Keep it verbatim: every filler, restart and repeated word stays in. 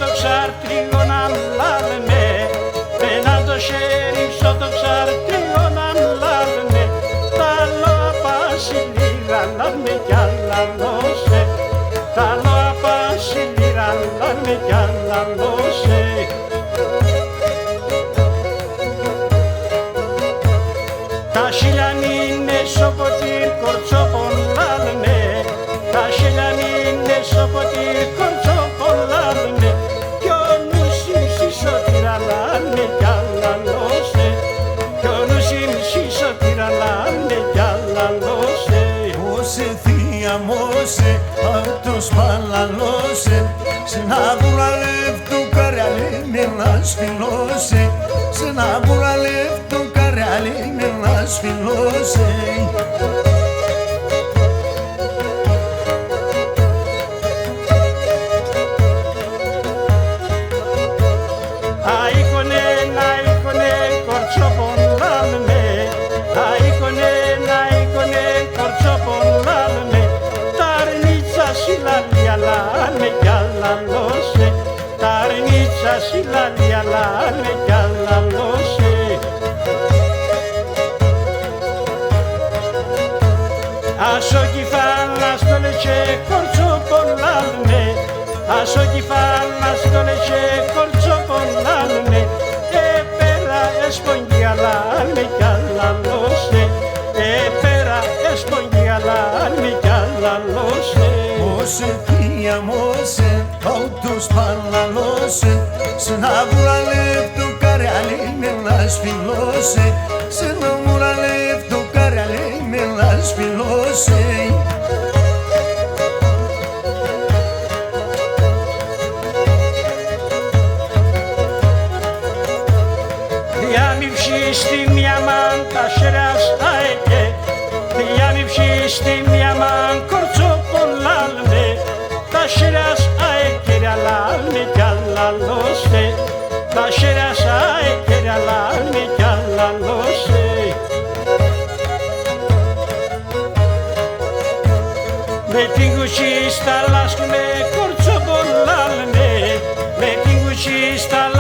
Σο ξάρτ' τρίγωναν λάλ' με, πέναν το χ̌έρ'ν σ' ατο ξάρτ' τρίγωναν λάλ' με, τ' άλλο απάν' σην λύραν λάλ' με κι αν λαλώ σε, τ' άλλο απάν' σην λύραν λάλ' με κι αν λαλώ σε. Τα χείλια μ' είναι σο ποτήρ' κορτσόπον λάλ' με, τα χείλια μ' είναι σο ποτήρ' κορτσόπον λάλ' με, κι ο νους μ' σην σωτήρα λάλ' με κι αν λαλώ σε, κι ο νους μ' σην σωτήρα λάλ' με κι αν λαλώ σε. Δώσε, θεία μ', δώσε, ατός πα λαλώ σε, σ' έναν πουραλεύ' το καρεαλί μ' ελάς φιλώ σε, σ' έναν πουραλεύ' το καρεαλί μ' ελάς φιλώ σε. Αΐκονεν, αΐκονεν κορτσόπον λάλ' με, αΐκονεν, αΐκονεν κορτσόπον λάλ' με, τ' αρνίτσας η λαλία λάλ' με κι αν λαλώ σε, τ' αρνίτσας η λαλία λάλ' με κι αν λαλώ σε. Ας σο κιφάν' ας το λετσέ κορτσόπον λάλ' με, ας σο κιφάν' ας το λετσέ κορτσόπον λάλ' με, επέρα εσπογγία λάλ' με κι αν λαλώ σε, επέρα εσπογγία λάλ' με κι αν λαλώ σε. Δώσε, θεία μ', δώσε, ατός πα λαλώ σε, σ' έναν πουραλεύ' το καρεαλί μ' ελάς φιλώ σε, σ' έναν πουραλεύ' το καρεαλί μ' ελάς φιλώ σε. Θεία μ', η ψ̌η σ' τη μίαν μάν' τα χ̌έρια σ' αέκε, θεία μ', η ψ̌η σ' τη μίαν μάν' κορτσόπον λάλ' με, τα χ̌έρια σ' αέκερια λάλ' με κι αν λαλώ σε, τα χ̌έρια σ' αέκερια λάλ' με κι αν λαλώ σε. Με την κουτσί σ' ταλάσκ' με κορτσόπον λάλ' με, με την κουτσί σ' ταλάσκ'